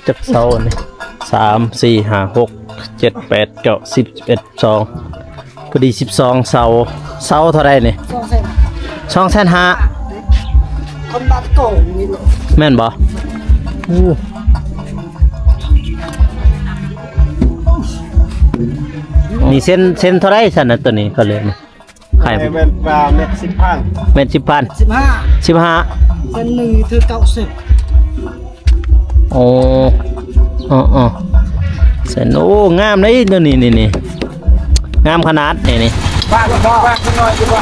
ຈັກເສົານີ້ ສາມ ສີ່ ຫ້າ ຫົກ ເຈັດ ແປດ ເກົ້າ ສິບ ສິບເອັດ ສິບສອງ ພໍດີສິບສອງເສົາ. ເສົາເທົ່າໃດນີ້? ສອງແສນ ສອງແສນຫ້າ. ຄົນບາດໂກງນີ້ ແມ່ນບໍ່? ໂອ້ ນີ້ເຊັນ ເຊັນເທົ່າໃດຊັ້ນນະ ໂຕນີ້ເຂົາເອີ້ນ? ຂາຍ ແມ່ນວ່າແມັດສິບພັນ ແມັດສິບພັນ ສິບຫ້າ ສິບຫ້າ ເຊັນໜຶ່ງຖືກເກົ້າສິບ. ໂອ້ ເອີໆ ເຊັນ ໂອ້ ງາມເດ້ ໂຕນີ້ ນີ້ໆ ງາມຂະໜາດນີ້ ນີ້ ວາງ ວາງຈັກໜ້ອຍດີກວ່າ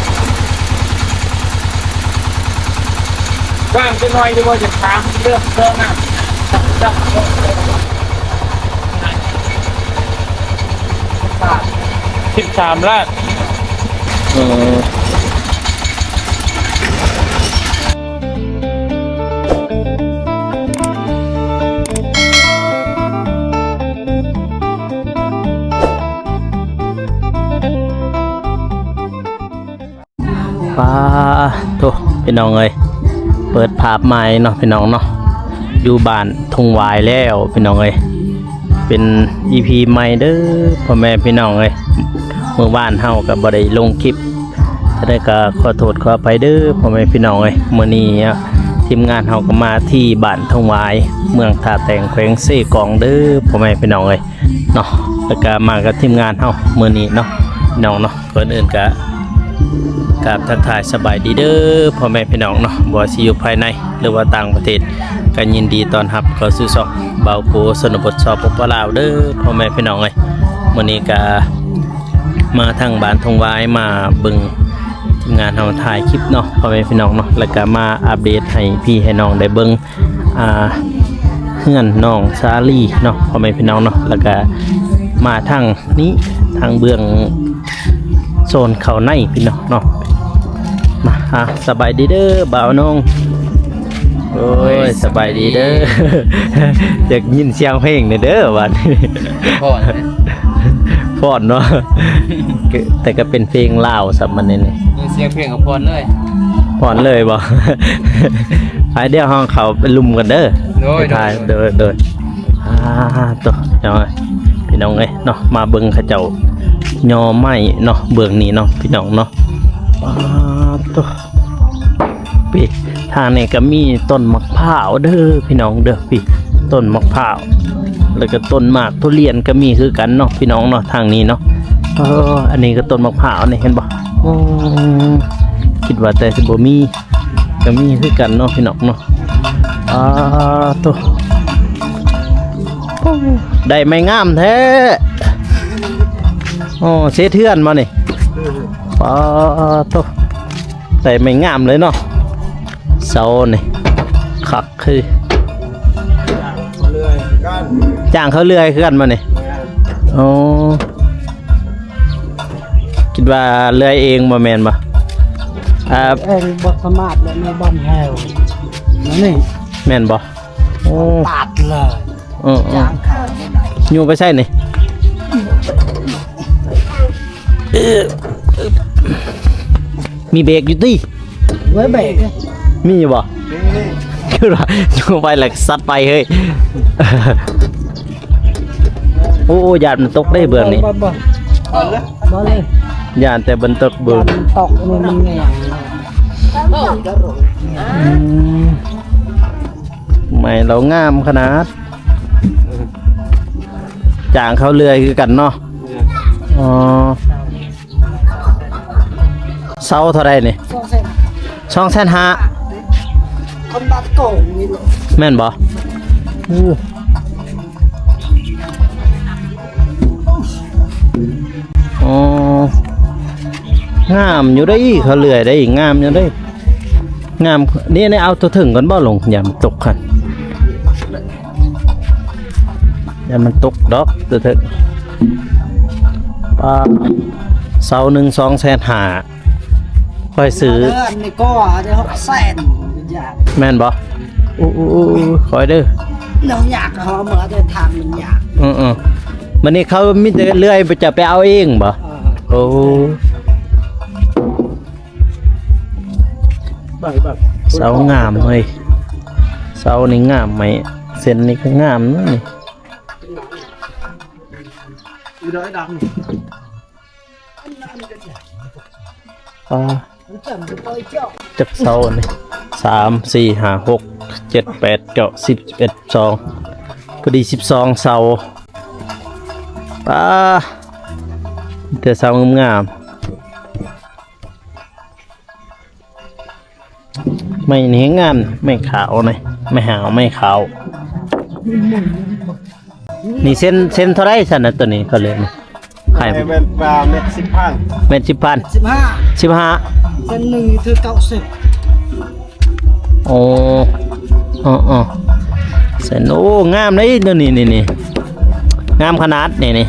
ວາງຈັກໜ້ອຍດີກວ່າ ຈະຖາມເລື່ອງເຊິ່ງນະ. ສິບສາມລ້ານ. ເອີ ປາໂທ ພີ່ນ້ອງເອີຍ ເປີດພາບໃໝ່ເນາະ ພີ່ນ້ອງເນາະ ຢູ່ບ້ານທົ່ງຫວາຍແລ້ວ ພີ່ນ້ອງເອີຍ. ເປັນອີພີໃໝ່ເດີພໍ່ແມ່ພີ່ນ້ອງເອີຍ. ມື້ວານເຮົາກໍບໍ່ໄດ້ລົງຄລິບ ຈັ່ງໃດກໍຂໍໂທດຂໍອະໄພເດີພໍ່ແມ່ພີ່ນ້ອງເອີຍ. ມື້ນີ້ທີມງານເຮົາກໍມາທີ່ບ້ານທົ່ງຫວາຍ ເມືອງທ່າແຕງ ແຂວງເຊກອງເດີພໍ່ແມ່ພີ່ນ້ອງເອີຍເນາະ. ແລ້ວກໍມາກັບທີມງານເຮົາມື້ນີ້ເນາະ ພີ່ນ້ອງເນາະ. ກ່ອນອື່ນກະກາບທັກທາຍສະບາຍດີເດີພໍ່ແມ່ພີ່ນ້ອງເນາະ ບໍ່ວ່າຊິຢູ່ພາຍໃນ ຫຼືວ່າຕ່າງປະເທດ ກໍຍິນດີຕ້ອນຮັບເຂົ້າສູ່ຊ່ອງບ່າວໂກຊົນນະບົດ ສປປ ລາວ ເດີພໍ່ແມ່ພີ່ນ້ອງເອີຍ. ມື້ນີ້ກະມາທາງບ້ານທົ່ງຫວາຍ ມາເບິ່ງທີມງານເຮົາຖ່າຍຄລິບເນາະ ພໍ່ແມ່ພີ່ນ້ອງເນາະ ແລ້ວກະມາອັບເດດໃຫ້ພີ່ໃຫ້ນ້ອງໄດ້ເບິ່ງ ອ່າ ເຮືອນນ້ອງສາລີເນາະ ພໍ່ແມ່ພີ່ນ້ອງເນາະ. ແລ້ວກະມາທາງນີ້ ທາງເບື້ອງໂຊນເຂົ້າໃນພີ່ນ້ອງເນາະ. ມາ ອ່າ ສະບາຍດີເດີບ່າວນ້ອງ. ໂອ້ຍ ໂອ້ຍ ສະບາຍດີເດີ. ສະບາຍດີ ຢາກຍິນສຽງເພງແດ່ເດີບາດນີ້. ຟ້ອນ ຟ້ອນເນາະ ແຕ່ກໍເປັນເພງລາວຊ້ຳມັນນີ້. ເອີ ສຽງເພງກໍຟ້ອນເລີຍ ຟ້ອນເລີຍບໍ່? ໄປ ດຽວເຮົາເຂົ້າໄປລຸ່ມກັນເດີ. ໂດຍ ໄປຖ່າຍ ໂດຍ ໂດຍ ໂດຍ. ອ່າ ໂຕ ພີ່ນ້ອງເອີຍເນາະ ມາເບິ່ງເຂົາເຈົ້າຍໍໄມ້ເນາະ ເບື້ອງນີ້ເນາະ ພີ່ນ້ອງເນາະ. ອ່າ ໂຕ ປີ ທາງນີ້ກໍມີຕົ້ນໝາກພ້າວເດີພີ່ນ້ອງເດີ. ປີ ຕົ້ນໝາກພ້າວ ແລ້ວກໍຕົ້ນໝາກທຸລຽນກໍມີຄືກັນເນາະ ພີ່ນ້ອງເນາະ ທາງນີ້ເນາະ. ເອີ ອັນນີ້ກໍຕົ້ນໝາກພ້າວນີ້ ເຫັນບໍ່? ໂອ້ ຄິດວ່າແຕ່ຊິບໍ່ມີ ກໍມີຄືກັນເນາະ ພີ່ນ້ອງເນາະ. ອ່າ ໂຕ ໄດ້ໄມ້ງາມແທ້. ໂອ້ ເສດເຮືອນບໍ່ນີ້? ອ່າ ໂຕ ໄດ້ໄມ້ງາມເລີຍເນາະ ເສົານີ້ ຄັກຄື ຈ້າງເຂົາເລື່ອຍຄືກັນບໍ່ນີ້? ໂອ້ ຄິດວ່າເລື່ອຍເອງບໍ່ແມ່ນບໍ່? ອ່າ ເອງບໍ່ສາມາດເລີຍ ໃນບ່ອນແຮວນີ້ ແມ່ນບໍ່? ໂອ້ ຕັດເລີຍ. ເອີໆ ຈ້າງເຂົາ ຢູ່ໄປໃສນີ້? ເອີ ມີເບຣກຢູ່ຕິ? ເວີຍ ເບຣກ ມີຢູ່ບໍ່? ຄືວ່າຢູ່ໄປແລ້ວສັດໄປເຮີ້ຍ. ໂອ້ ຢ້ານມັນຕົກເດ້ເບື້ອງນີ້ ບໍ່ ບໍ່ ບໍ່ເລີຍ ຢ້ານແຕ່ມັນຕົກເບື້ອງ ຢ້ານມັນຕົກ ມັນແງ່ງ. ອືມ ໄມ້ລາວງາມຂະໜາດ. ຈ້າງເຂົາເລື່ອຍຄືກັນເນາະ. ອໍ ເສົາເທົ່າໃດນີ້? ສອງແສນ ສອງແສນຫ້າ. ຄົນບາດໂກງນີ້ ແມ່ນບໍ່? ໂອ້ ອໍ ງາມຢູ່ເດ້ ເຂົາເລື່ອຍໄດ້ ງາມຢູ່ເດ້ ງາມ. ນີ້ ນີ້ເອົາຕົວເທິງກ່ອນບໍ່ ລົງ ຢ້ານມັນຕົກຫັ້ນ ຢ້ານມັນຕົກດອກຕົວເທິງ. ປາ ເສົາໜຶ່ງສອງແສນຫ້າ ຂ້ອຍຊື້ ເດືອນນີ້ກໍໄດ້ຫົກແສນ. ແມ່ນບໍ່? ໂອ້ ໂອ້ ໂອ້ ໂອ້ ຄ່ອຍເດີ ແນວຍາກເຮົາເມື່ອເດີນທາງມັນຍາກ. ເອີໆ ບັດນີ້ເຂົາມີແຕ່ເລື່ອຍ ຈະໄປເອົາເອງບໍ່? ເອີ ໂອ້ ເສົາງາມເວີຍ ເສົານີ້ງາມໄໝ? ເສັ້ນນີ້ກໍງາມເນາະນີ້ ອ່າ ຈັກເສົາອັນນີ້ ສາມ ສີ່ ຫ້າ ຫົກ ເຈັດ ແປດ ເກົ້າ ສິບ ສິບເອັດ ສິບສອງ ພໍດີສິບສອງເສົາ. ປ້າ ແຕ່ເສົາງາມໆ ໄມ້ນີ້ງາມ ໄມ້ຂາວນີ້ ໄມ້ຫາວ ໄມ້ຂາວ. ນີ້ເສັ້ນ ເສັ້ນເທົ່າໃດຊັ້ນນະ ໂຕນີ້ເຂົາເອີ້ນ ຂາຍ ແມ່ນວ່າແມັດສິບພັນ ແມັດສິບພັນ ສິບຫ້າ ສິບຫ້າ ເສັ້ນໜຶ່ງຖືກເກົ້າສິບ. ໂອ້ ເອີໆ ເສັ້ນ ໂອ້ ງາມເດ້ ໂຕນີ້ ນີ້ ນີ້ ງາມຂະໜາດນີ້ ນີ້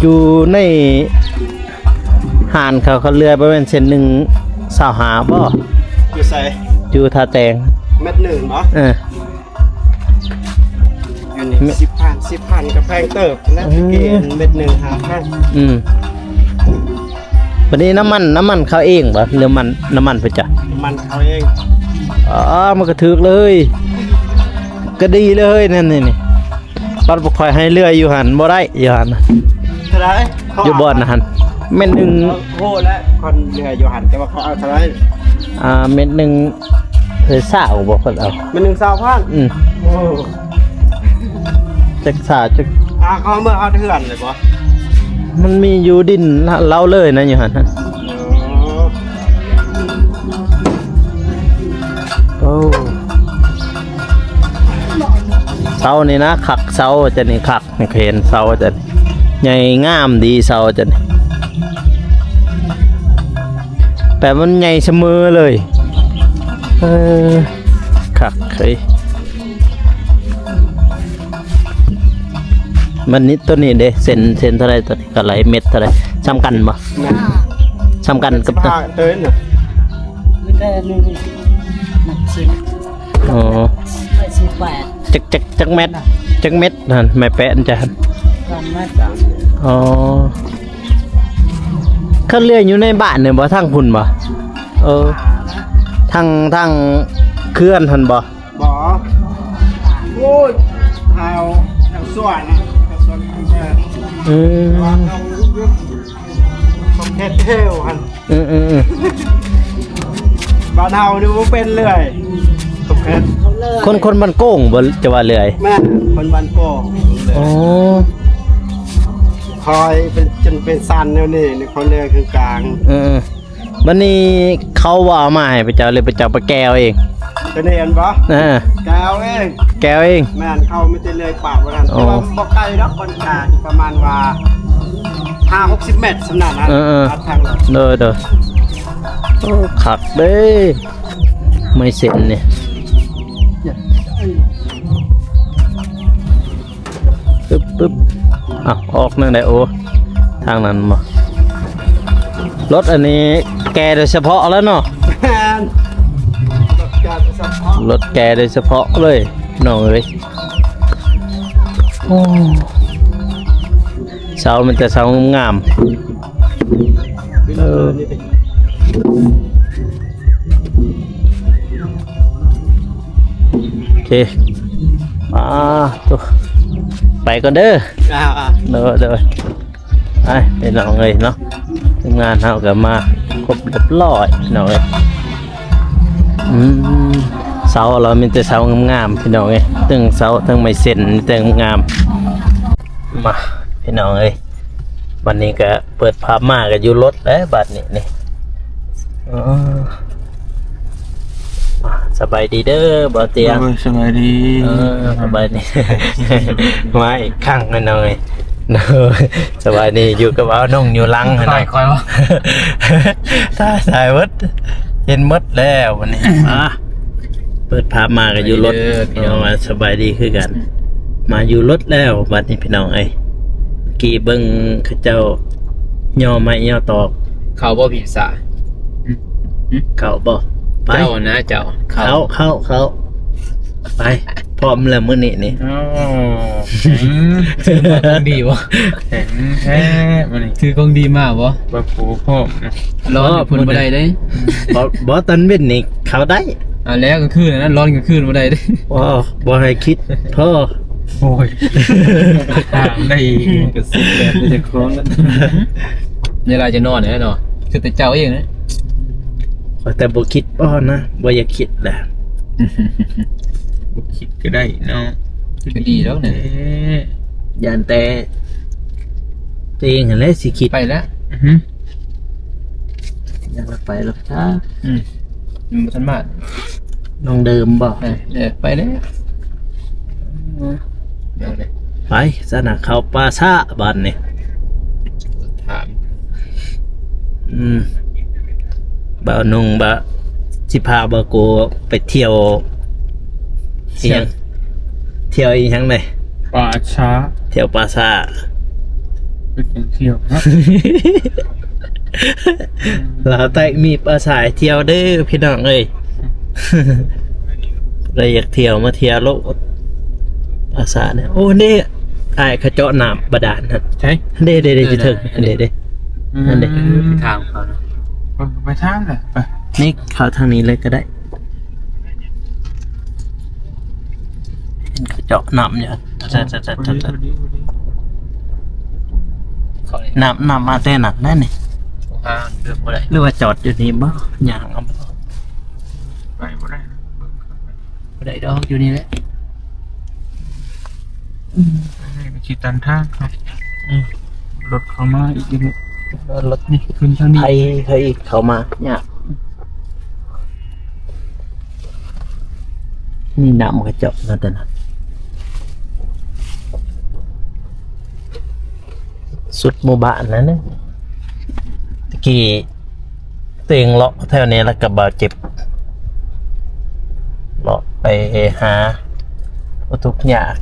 ຢູ່ໃນ ຮ້ານເຂົາ ເຂົາເລື່ອຍບໍ່ແມ່ນເສັ້ນໜຶ່ງຊາວຫ້າບໍ່? ຢູ່ໃສ? ຢູ່ທ່າແຕງ ແມັດໜຶ່ງເນາະ? ເອີ ຢູ່ນີ້ ແມັດສິບພັນ ສິບພັນກໍແພງເຕີບນະ. ອືມ ຕະກີ້ແມັດໜຶ່ງຫ້າພັນ. ອືມ ບັດນີ້ນ້ຳມັນ ນ້ຳມັນເຂົາເອງບໍ່ ຫຼືມັນ ນ້ຳມັນເພິ່ນຈະ? ນ້ຳມັນເຂົາເອງ. ອໍ ມັນກໍຖືກເລີຍ ກໍດີເລີຍ ນັ້ນນີ້ ນີ້. ບັດບໍ່ຄ່ອຍໃຫ້ເລື່ອຍຢູ່ຫັ້ນ ບໍ່ໄດ້ຢູ່ຫັ້ນ. ເທົ່າໃດ? ຢູ່ບ່ອນຫັ້ນ ແມັດໜຶ່ງ ໂອ້ ແລະ ຄອນເລື່ອຍຢູ່ຫັ້ນ ແຕ່ວ່າເຂົາເອົາເທົ່າໃດ? ອ່າ ແມັດໜຶ່ງ ເອີ ຊາວບໍ່ ເພິ່ນເອົາ ແມັດໜຶ່ງຊາວພັນ. ອືມ ໂອ້ ຈັກຊາວ ຈັກ ອ່າ ເຂົາເມືອເອົາເຮືອນເລີຍບໍ່? ມັນມີຢູ່ດິນລາວເລີຍນະ ຢູ່ຫັ້ນ. ອໍ ໂອ້ ເສົານີ້ນະ ຄັກ ເສົາຈະນີ້ຄັກ. ໃຫ້ເຫັນເສົາຈະໃຫຍ່ງາມດີ ເສົາຈະ ແບບມັນໃຫຍ່ສະເໝີເລີຍ. ເອີ ຄັກເຮີຍ. ມັນນີ້ ໂຕນີ້ເດ້ ເສັ້ນ ເສັ້ນເທົ່າໃດ ໂຕນີ້ກະໄລເມັດເທົ່າໃດ ສ່ຳກັນບໍ່? ສ່ຳກັນກັບໂຕ ໂຕນີ້ນະ ມີແຕ່ນີ້ ອໍ ໄປສິບແປດ ຈັກ ຈັກ ຈັກແມັດ ຈັກແມັດຫັ້ນ ໄມ້ແປະຫັ້ນຈ້ະ? ສາມແມັດ. ອໍ ເຂົາເລື່ອຍຢູ່ໃນບ້ານນີ້ບໍ່ ທາງພຸ້ນບໍ່? ເອີ ທາງ ທາງເຂື່ອນຫັ້ນບໍ່? ບໍ່ ໂອ້ຍ ແຖວ ແຖວສວນນະ ແຖວສວນ ເອີ ອືມ ແຖວເຂດແຖວຫັ້ນ. ເອີໆໆ ບ້ານເຮົານີ້ບໍ່ເປັນເລື່ອຍ ຄົນ ຄົນບ້ານໂກງບໍ່ ຈະວ່າເລື່ອຍ? ແມ່ນ ຄົນບ້ານໂກງ. ອໍ ຄອຍເປັນ ຈົນເປັນຊັ້ນແນວນີ້ ນີ້ເຂົາເລື່ອຍຄືກາງ. ເອີໆ ບັດນີ້ເຂົາບໍ່ເອົາມາໃຫ້ພະເຈົ້າ ຫຼືພະເຈົ້າໄປແກ່ເອົາເອງ? ໂຕນີ້ແມ່ນບໍ່? ເອີ ແກ່ເອົາເອງ ແກ່ເອົາເອງ. ແມ່ນ ເຂົາມີແຕ່ເລື່ອຍປາດບໍ່ນັ້ນ. ອໍ ແຕ່ວ່າບໍ່ໄກດອກ ມັນກະປະມານວ່າຫ້າຫົກສິບແມັດສ່ຳນັ້ນນະ. ເອີໆ ທາງ ໂດຍໆ ໂອ້ ຄັກເດ້ ໄມ້ເສັ້ນນີ້ ປຶບ ປຶບ ອ້າວ ອອກແນວໃດ? ໂອ້ ທາງນັ້ນບໍ່? ລົດອັນນີ້ແກ່ໂດຍສະເພາະແລ້ວເນາະ? ແມ່ນ ລົດແກ່ໂດຍສະເພາະ ລົດແກ່ໂດຍສະເພາະເລີຍ ນ້ອງເອີຍ. ໂອ້ ເສົາມີແຕ່ເສົາງາມໆ. ເອີ ໂອເຄ ອ່າ ໂຕ ໄປກ່ອນເດີ. ອ່າ ໂດຍ ໂດຍ ໄປພີ່ນ້ອງເອີຍເນາະ ທີມງານເຮົາກໍມາຄົບຮຽບຮ້ອຍພີ່ນ້ອງເອີຍ. ອືມ ເສົາລາວມີແຕ່ເສົາງາມໆ ພີ່ນ້ອງເອີຍ ເຖິງເສົາເຖິງໄມ້ເສັ້ນມີແຕ່ງາມ. ມາ ພີ່ນ້ອງເອີຍ ບັດນີ້ກໍເປີດພາບມາກໍຢູ່ລົດແລ້ວບັດນີ້ນີ້. ເອີ ສະບາຍດີເດີ ບ່າວຕຽງ. ໂດຍ ສະບາຍດີ. ເອີ ສະບາຍດີ ມາອີກຄັ້ງພີ່ນ້ອງເອີຍ. ໂດຍ ສະບາຍດີ ຢູ່ກັບອານົງຢູ່ຫຼັງຫັ້ນນະ ຂ້ອຍ ຂ້ອຍບໍ່ ຕາຍ ຕາຍໝົດ ເຫັນໝົດແລ້ວບັດນີ້. ມາ ເປີດພາບມາກໍຢູ່ລົດ ເອີ ພີ່ນ້ອງ ວ່າສະບາຍດີຄືກັນ. ມາຢູ່ລົດແລ້ວບັດນີ້ພີ່ນ້ອງເອີຍ. ກີ້ເບິ່ງເຂົາເຈົ້າຍໍໄມ້ຍໍຕອກ ເຂົ້າບໍ່ ພີ່ສາ? ຫຶ? ເຂົ້າບໍ່? ໄປ ເຈົ້ານະ ເຈົ້າ ເຂົ້າ ເຂົ້າ ເຂົ້າ ເຂົ້າ. ໄປ ພ້ອມແລ້ວມື້ນີ້ນີ້. ໂອ້ ແຂງ ຖືກຂອງດີບໍ່? ແຂງແທ້ມື້ນີ້ ຖືກຂອງດີມາບໍ່? ບໍ່ ບໍ່ພ້ອມນະ. ລອນຢູ່ພຸ້ນບໍ່ໄດ້ເດ້. ບໍ່ ບໍ່ ຕອນເວັນນີ້ເຂົ້າໄດ້. ອ່າ ແລ້ວກາງຄືນນັ້ນ ລອນກາງຄືນບໍ່ໄດ້ເດ້. ບໍ່ ບໍ່ໃຫ້ຄິດພໍ. ໂອ້ຍ ຖາມໄດ້ອີກ ກະຊິແບບເຈົ້າຂອງນັ້ນ. ເວລາຈະນອນແຫຼະເນາະ ຄືແຕ່ເຈົ້າເອງນະ. ຂ້ອຍແຕ່ບໍ່ຄິດພໍນະ ບໍ່ຢາກຄິດແຫຼະ. ບໍ່ຄິດກະໄດ້ເນາະ ກະດີແລ້ວນະ. ຢ້ານແຕ່ຕົວເອງຫັ້ນແຫຼະຊິຄິດ. ໄປແລ້ວ. ອື ຍັງບໍ່ໄປຫຼອກຈ້າ. ອື ມັນບໍ່ທັນມາ. ນ້ອງເດີມບໍ່? ເອີ ເອີ ໄປແລ້ວ. ໄປຊັ້ນນະ ເຂົ້າປ່າຊ້າບາດນີ້. ຖາມ ອືມ ບ່າວນຸ່ງ ບ່າວ ຊິພາບ່າວໂກໄປທ່ຽວ ທ່ຽວ ອີ່ຫຍັງ ທ່ຽວອີ່ຫຍັງເດ? ປ່າຊ້າ. ທ່ຽວປ່າຊ້າ ໄປກິນທ່ຽວນະ. ລາວໃຕ້ມີປ່າຊ້າໃຫ້ທ່ຽວເດີພີ່ນ້ອງເອີຍ. ໃຜຢາກທ່ຽວມາທ່ຽວໂລດ ປ່າຊ້ານີ້. ໂອ້ ເດ້ ອ້າຍ ເຂົາເຈາະນ້ຳບາດານຫັ້ນ. ໃສ? ເດ້ ເດ້ ເດ້ ເອີ ຢູ່ເທິງ ເດ້ ເດ້ ເດ້ ອືມ ຫັ້ນເດ້. ໄປຖາມເຂົານະ. ເອີ ໄປຖາມແຫຼະ ໄປ. ນີ້ເຂົ້າທາງນີ້ເລີຍກະໄດ້. ເຫັນເຂົາເຈາະນ້ຳຢູ່. ເອີ ພໍດີ ພໍດີ ພໍດີ. ນ້ຳ ນ້ຳມາແຕ່ນັ້ນແຫຼະນີ້. ຫາເດີນບໍ່ໄດ້ ຫຼືວ່າຈອດຢູ່ນີ້ບໍ່? ຍ່າງເອົາບໍ່? ໄປບໍ່ໄດ້ ບໍ່ໄດ້ດອກ ຢູ່ນີ້ແຫຼະ. ອືມ ອັນນີ້ມັນຊິຕັນທາງເນາະ. ອືມ ລົດເຂົ້າມາອີກຢູ່ນີ້ ລົດນີ້ຂຶ້ນທາງນີ້ ໃຜ ໃຜອີກເຂົ້າມາຍາກ. ນີ້ນ້ຳກະຈອກມາແຕ່ນັ້ນ ສຸດໝູ່ບ້ານນັ້ນນະ. ຕະກີ້ ຕົວເອງເລາະແຖວນີ້ລະກະບາດເຈັບ ເລາະໄປຫາ ບໍ່ທຸກຍາກ.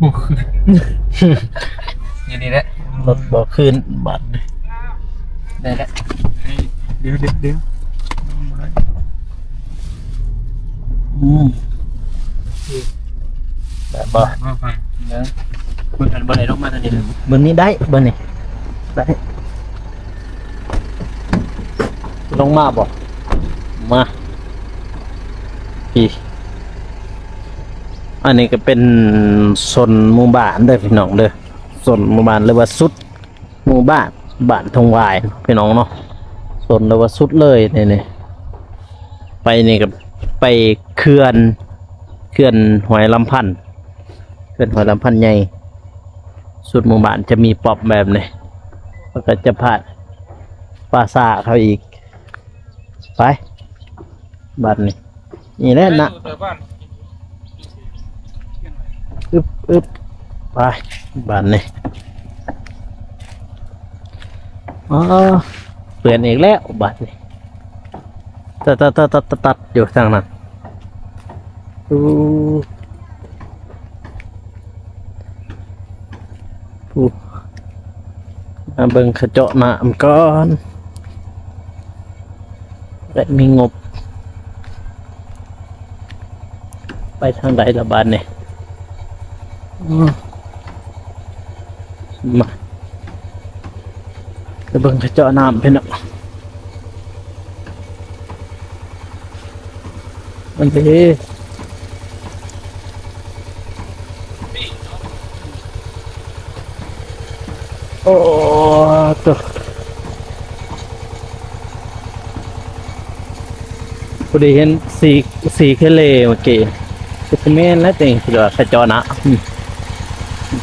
ບໍ່ຄືນ ຢູ່ນີ້ແຫຼະ ລົດບໍ່ຄືນບາດນີ້. ໄດ້ແລ້ວ ດຽວ ດຽວ ດຽວ. ອືມ ໄດ້ບໍ່? ເບິ່ງ ເບິ່ງ ເບິ່ງນີ້ໄດ້ ເບິ່ງນີ້ໄດ້. ລົງມາບໍ່? ມາ ອີ ອັນນີ້ກະເປັນໂຊນໝູ່ບ້ານເດີພີ່ນ້ອງເດີ. ໂຊນໝູ່ບ້ານ ຫຼືວ່າສຸດ ໝູ່ບ້ານ ບ້ານທົ່ງຫວາຍພີ່ນ້ອງເນາະ. ໂຊນ ຫຼືວ່າສຸດເລີຍນີ້ ນີ້. ໄປນີ້ກະໄປເຂື່ອນ ເຂື່ອນຫ້ວຍລຳພັນ ເຂື່ອນຫ້ວຍລຳພັນໃຫຍ່. ສຸດໝູ່ບ້ານຈະມີປ້ອມແບບນີ້ ແລ້ວກະຈະຜ່ານປ່າຊ້າເຂົາອີກ. ໄປ ບາດນີ້ ນີ້ແຫຼະນະ. ອຶບ ອຶບ ໄປ ບາດນີ້. ອໍ ເປື້ອນອີກແລ້ວບາດນີ້. ຕັດ ຕັດ ຕັດ ຕັດ ຕັດຢູ່ທາງນັ້ນ. ໂອ້ ຜູ້ ມາເບິ່ງເຂົາເຈາະນ້ຳກ່ອນ ແລະ ມີງົບ. ໄປທາງໃດລະບາດນີ້? ອືມ ມາ ໄປເບິ່ງເຂົາເຈາະນ້ຳພີ່ນ້ອງ. ອັນນີ້ ໂອ້ ໂຕ ພໍດີເຫັນສີ ສີເຄເລເມື່ອກີ້ ຄືຊິແມ່ນແລ້ວ ຕົວເອງຄິດວ່າເຂົາເຈາະນ້ຳ ອືມ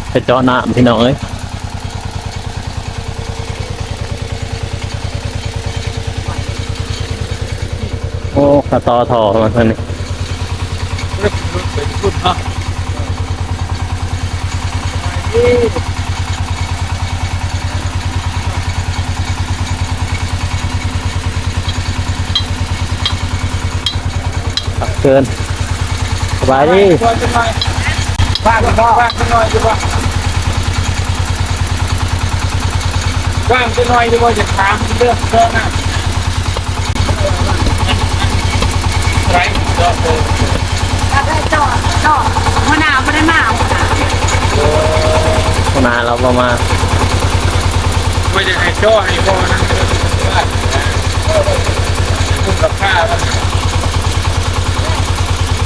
ເຂົາເຈາະນ້ຳພີ່ນ້ອງເອີຍ. ໂອ້ ເຂົາຕໍ່ທໍ່ມາທາງນີ້. ເຊີນ ສະບາຍດີ. ວ່າງຈັກໜ່ອຍ ວ່າງຈັກໜ່ອຍຢູ່ບໍ່? ຢາກຖາມເລື່ອງເຊີນນະ. ໄປ ເຈາະ ເຈາະ ຫົວໜ້າບໍ່ໄດ້ມາ ຫົວໜ້າ ຫົວໜ້າລາວບໍ່ມາ ບໍ່ຢາກໃຫ້ເຈາະໃຫ້ບໍ່ນັ້ນ ຄຸ້ມລາຄາມັນ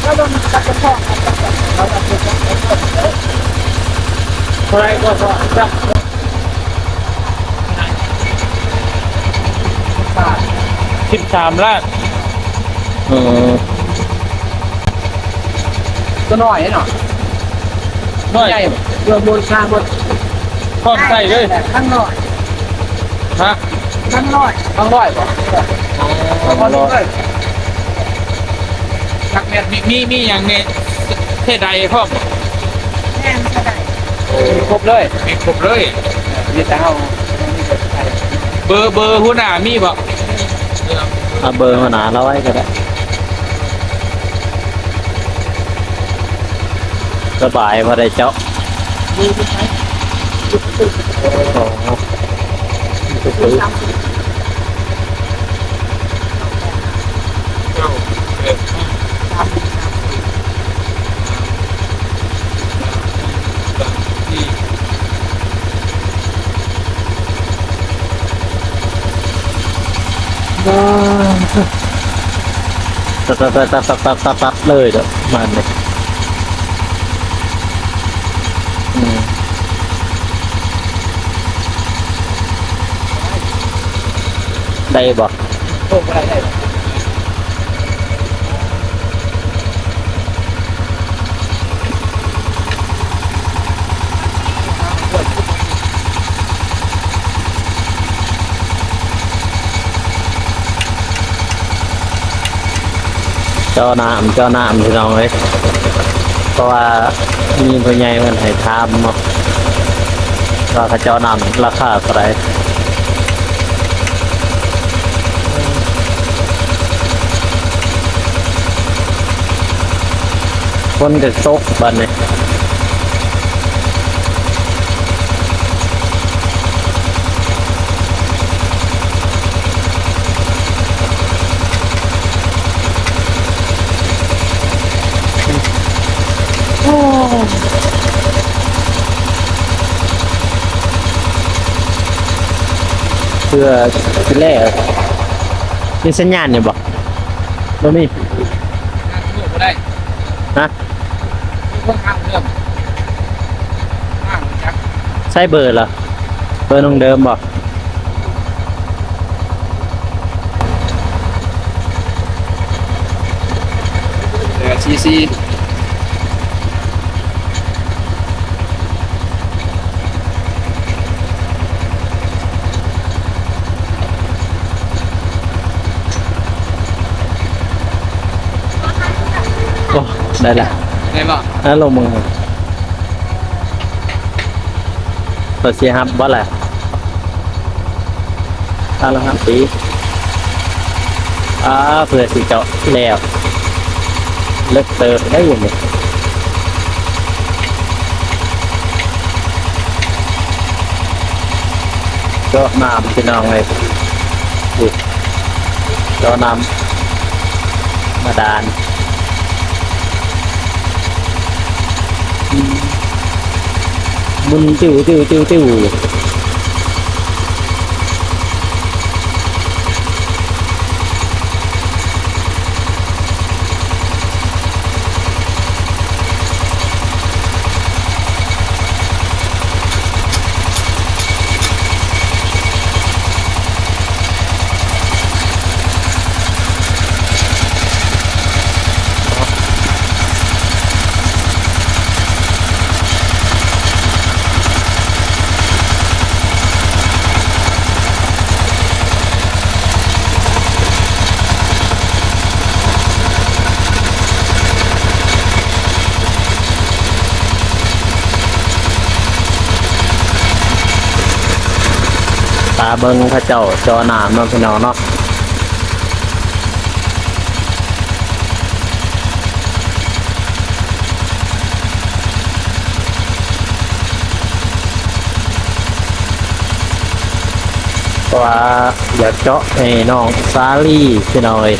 ເທົ່າໃດກໍເທົ່ານັ້ນ. ສິບສາມລ້ານ ເອີ ຕົວນ້ອຍເນາະ ນ້ອຍ ໃຫຍ່ ເພື່ອມູນຄ່າໝົດ ພ້ອມໃຊ້ເລີຍ ທັງນ້ອຍ ຮະ ທັງນ້ອຍ ທັງນ້ອຍບໍ່? ທັງນ້ອຍ ຈັກແມ່ນ ມີ ມີ ມີຫຍັງແດ່? ເສຍດາຍພ້ອມບໍ່? ແມ່ນ ເສຍດາຍ ມີຄົບເລີຍ ມີຄົບເລີຍ ມີແຕ່ເຮົາ ເບີ ເບີຫົວໜ້າມີບໍ່? ເອົາເບີຫົວໜ້າລາວໄວ້ກໍໄດ້ ສະບາຍ ພໍໄດ້ເຈາະ ອໍ ຕັດໆໆໆໆເລີຍເດີ ບາດນີ້ ອືມ ໄດ້ບໍ່? ໂອ້ ບໍ່ໄດ້ ໄດ້ ເຈາະນ້ຳ ເຈາະນ້ຳ ພີ່ນ້ອງເອີຍ ເພາະວ່າມີຜູ້ໃຫຍ່ເພິ່ນໃຫ້ຖາມເນາະ ວ່າເຂົາເຈາະນ້ຳລາຄາເທົ່າໃດ. ຝົນກໍຕົກບາດນີ້ ໂອ້ ເພື່ອຊິແລ້ວ ມີສັນຍານຢູ່ບໍ່? ບໍ່ມີ ບໍ່ໄດ້ ຮະ? ໃຊ້ເບີລະ? ເບີນ້ອງເດີມບໍ່? ເອີ ສີ່ສີ່ ໂອ້ ໄດ້ລະ ໄດ້ບໍ່? ແລ້ວລົງມື ເພິ່ນຊິຮັບບໍ່ລະ? ອາ ລະຮັບຕິ ອາ ເພື່ອຊິເຈາະແລ້ວ ເລິກເຕີບໄດ໋ຢູ່ນີ້ ເຈາະນ້ຳ ພີ່ນ້ອງເອີຍ ນີ້ ເຈາະນ້ຳບາດານ ອືມ ໝຸນຕິວໆໆໆ. ຖ້າເບິ່ງເຂົາເຈົ້າເຈາະນ້ຳເນາະ ພີ່ນ້ອງເນາະ. ເພາະວ່າຢາກເຈາະໃຫ້ນ້ອງສາລີ ພີ່ນ້ອງເອີຍ.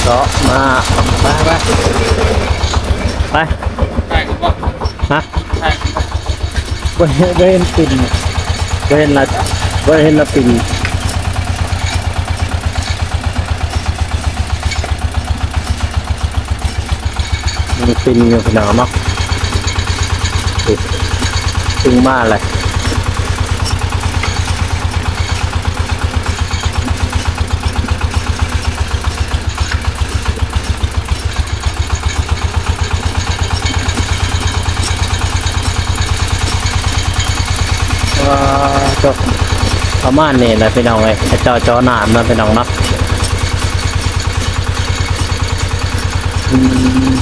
ເກາະມາ ໄປ ໄປ ໄປ ໄປ ຮະ ບໍ່ເຫັນ ບໍ່ເຫັນປິ່ນ ບໍ່ເຫັນລະ ບໍ່ເຫັນລະປິ່ນ ຍັງປິ່ນຢູ່ພີ່ນ້ອງເນາະ ເພິ່ງມາແຫຼະ. ອ່າ ໂຕ ປະມານນີ້ແຫຼະພີ່ນ້ອງເອີຍ ເຂົາເຈົ້າເຈາະນ້ຳເນາະພີ່ນ້ອງເນາະ ອືມ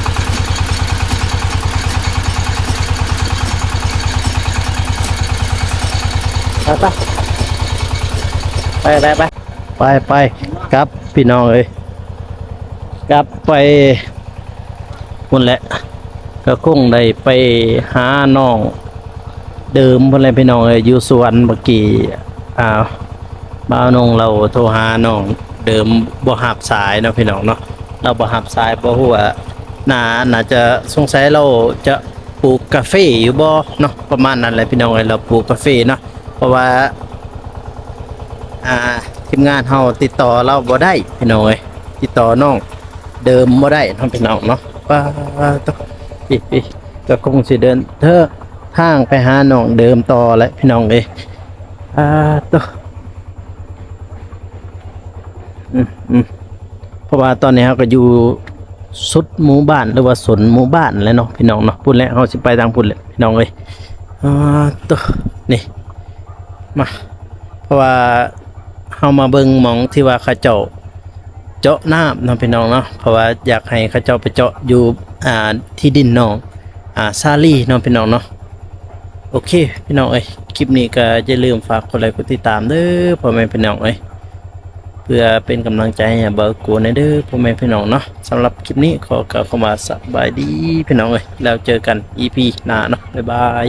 ໄປ ໄປ ໄປ ໄປ ໄປ ໄປ ກັບພີ່ນ້ອງເອີຍ ກັບໄປພຸ້ນແຫຼະ ກໍຄົງໄດ້ໄປຫານ້ອງເດີມພຸ້ນແຫຼະພີ່ນ້ອງເອີຍ ຢູ່ສວນເມື່ອກີ້ ອ່າ ບ່າວນົງລາວໂທຫານ້ອງເດີມບໍ່ຮັບສາຍເນາະພີ່ນ້ອງເນາະ ລາວບໍ່ຮັບສາຍ ບໍ່ຮູ້ວ່າ ໜ້າ ໜ້າຈະ ສົງໄສລາວຈະປູກກາເຟຢູ່ບໍ່ເນາະ ປະມານນັ້ນແຫຼະພີ່ນ້ອງເອີຍ ລາວປູກກາເຟເນາະ ເພາະວ່າ ອ່າ ທີມງານເຮົາຕິດຕໍ່ລາວບໍ່ໄດ້ພີ່ນ້ອງເອີຍ ຕິດຕໍ່ນ້ອງເດີມບໍ່ໄດ້ເນາະພີ່ນ້ອງເນາະ ປາດໂທ້ ອີ ອີ ກໍຄົງຊິເດີນເທີ ທາງໄປຫານ້ອງເດີມຕໍ່ແຫຼະພີ່ນ້ອງເອີຍ ປາດໂທ້ ອືມ ອືມ ເພາະວ່າຕອນນີ້ເຮົາກໍຢູ່ສຸດໝູ່ບ້ານ ຫຼືວ່າສົນໝູ່ບ້ານແຫຼະເນາະພີ່ນ້ອງເນາະ ພຸ້ນແຫຼະ ເຮົາຊິໄປທາງພຸ້ນແຫຼະພີ່ນ້ອງເອີຍ ອາ ໂຕ ນີ້ ມາ ເພາະວ່າເຮົາມາເບິ່ງໝ່ອງທີ່ວ່າເຂົາເຈົ້າເຈາະນ້ຳເນາະພີ່ນ້ອງເນາະ ເພາະວ່າຢາກໃຫ້ເຂົາເຈົ້າໄປເຈາະຢູ່ ອ່າ ທີ່ດິນນ້ອງ ອ່າ ສາລີເນາະພີ່ນ້ອງເນາະ ໂອເຄພີ່ນ້ອງເອີຍ ຄລິບນີ້ກໍຢ່າລືມຝາກກົດໄລກົດຕິດຕາມເດີພໍ່ແມ່ພີ່ນ້ອງເອີຍ ເພື່ອເປັນກຳລັງໃຈໃຫ້ບ່າວໂກແດ່ເດີພໍ່ແມ່ພີ່ນ້ອງເນາະ ສຳລັບຄລິບນີ້ຂໍກ່າວຄຳວ່າສະບາຍດີພີ່ນ້ອງເອີຍ ແລ້ວເຈີກັນອີພີໜ້າເນາະ ບາຍບາຍ.